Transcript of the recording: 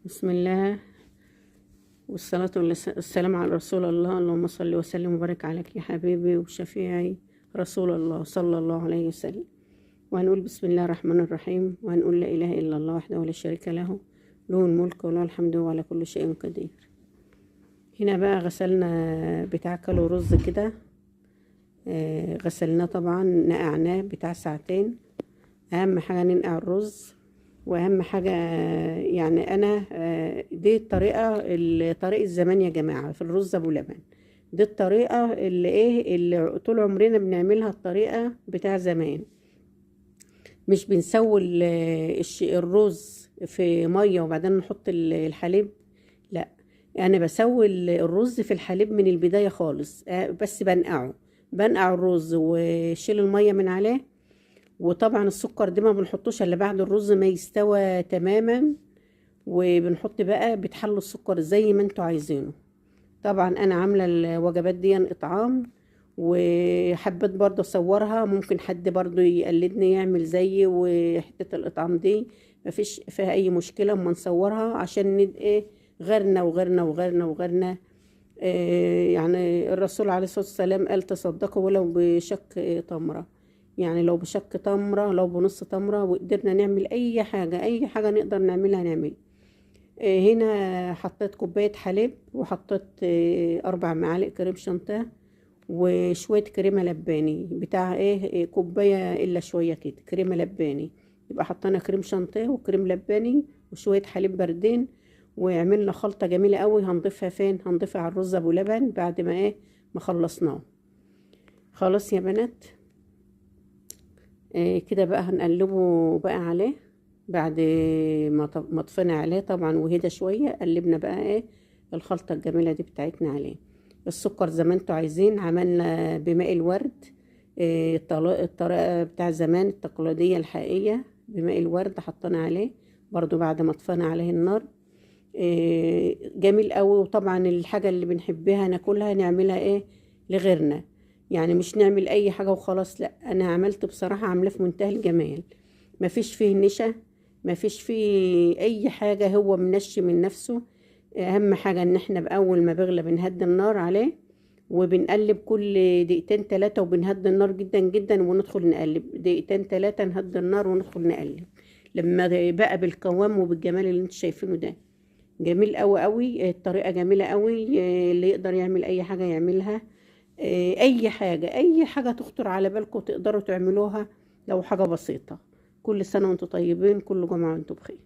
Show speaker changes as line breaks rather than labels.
بسم الله والصلاة والسلام على رسول الله. اللهم صل وسلم وبارك عليك يا حبيبي وشفيعي رسول الله صلى الله عليه وسلم. وهنقول بسم الله الرحمن الرحيم، وهنقول لا إله إلا الله وحده لا شريك له، له الملك وله الحمد وهو على كل شيء قدير. هنا بقى غسلنا بتاع كيلو رز كده، غسلناه طبعا، نقعناه بتاع ساعتين. اهم حاجة ننقع الرز، واهم حاجة يعني انا دي الطريقة، طريقة زمان يا جماعة في الرز ابو لبن. دي الطريقة اللي ايه اللي طول عمرنا بنعملها، الطريقة بتاع زمان. مش بنسوي الرز في مية وبعدين نحط الحليب، لا، انا بسوي الرز في الحليب من البداية خالص، بس بنقع الرز وشيل المية من عليه. وطبعا السكر ده ما بنحطوش الا بعد الرز ما يستوى تماما، وبنحط بقى بتحلوا السكر زي ما انتوا عايزينه. طبعا انا عامله الوجبات دي اطعام، وحبيت برضه اصورها، ممكن حد برضه يقلدني يعمل زيي. وحتة الاطعام دي مفيش فيها اي مشكلة اما نصورها عشان ايه غيرنا وغيرنا وغيرنا وغيرنا. يعني الرسول عليه الصلاة والسلام قال تصدقوا ولو بشق تمره، يعني لو بشق تمره، لو بنص تمره، وقدرنا نعمل اي حاجة، اي حاجة نقدر نعملها نعمل. هنا حطيت كوباية حليب، وحطيت 4 معالق كريم شانتيه، وشوية كريمة لباني بتاع ايه كوباية الا شوية كده كريمة لباني. يبقى حطينا كريم شانتيه وكريم لباني وشوية حليب باردين، وعملنا خلطه جميلة قوي. هنضيفها فين؟ هنضيفها على الرز ابو لبن بعد ما ايه ما خلصناه. خلاص يا بنات، كده بقى هنقلبه بقى عليه بعد ما طفينا عليه طبعا وهدى شوية. قلبنا بقى ايه الخلطة الجميلة دي بتاعتنا عليه. السكر زي ما انتوا عايزين، عملنا بماء الورد، الطريقة بتاع زمان التقليدية الحقيقية بماء الورد حطينا عليه برضو بعد ما طفينا عليه النار. جميل قوي. وطبعا الحاجة اللي بنحبها ناكلها نعملها ايه لغيرنا، يعني مش نعمل اي حاجة وخلاص، لا، انا عملت بصراحة عاملاه في منتهى الجمال، مفيش فيه نشا، مفيش فيه اي حاجة، هو منشي من نفسه. اهم حاجة ان احنا باول ما بيغلى بنهدي النار عليه، وبنقلب كل دقيقتين 3، وبنهدي النار جدا جدا، وندخل نقلب دقيقتين 3، نهدي النار وندخل نقلب لما بقى بالقوام وبالجمال اللي انتوا شايفينه ده. جميل قوي قوي، الطريقة جميلة قوي، اللي يقدر يعمل اي حاجة يعملها، اي حاجة، اي حاجة تخطر على بالكم تقدروا تعملوها لو حاجة بسيطة. كل سنة وانتم طيبين، كل جمعة وانتم بخير.